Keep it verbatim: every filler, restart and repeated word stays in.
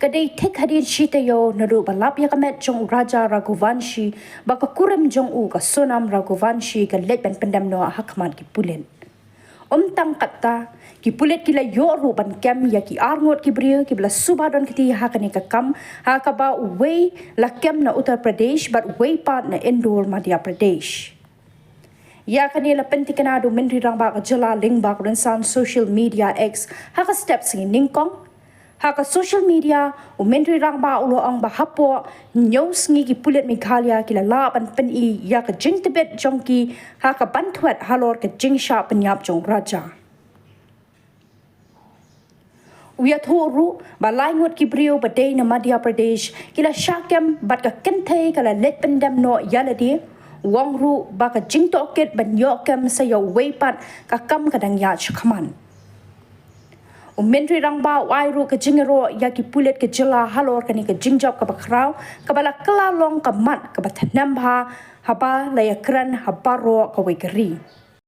Dei thik hadien shi taïew naduh ba lap ïa ka met jong u Raja Raghuvanshi ba ka kurim jong u ka Sonam Raghuvanshi ka leit ban pyndem noh ha khmat ki pulit. Ym tang katta, ki pulit ki la ïoh ruh ban kem ïa ki arngut ki briew kiba la suba don kti ha kane ka kam, ha kaba uwei la kem na Uttar Pradesh bad uwei pat na Indore, Madhya Pradesh. Ïa kane la pyntikna da u Myntri Rangbah ka jylla lyngba ka rynsan social media X ha ka step sngi nyngkong. Ha ka social media, u Myntri Rangbah u la ong ba hapoh hynñiew sngi ki pulit Meghalaya ki la lah ban pyni ïa ka jingtbit jong ki ha ka ban thwet halor ka jingshah pynïap jong u Raja. U ïathuh ruh ba lai ngut ki briew ba dei na Madhya Pradesh ki la shah kem bad ka kynthei ka la leit pyndem noh ïa lade. U ong ruh ba ka jingtohkit ban ïoh kem sa ïa uwei pat ka kam ka dang ïaid shakhmat. U Myntri Rangbah u ai ruh ka jingïaroh ïa ki pulit ka jylla halor kane ka jingjop kaba khraw kaba la kylla long ka mat kaba thngan bha haba la ïakren ha baroh kawei ka ri.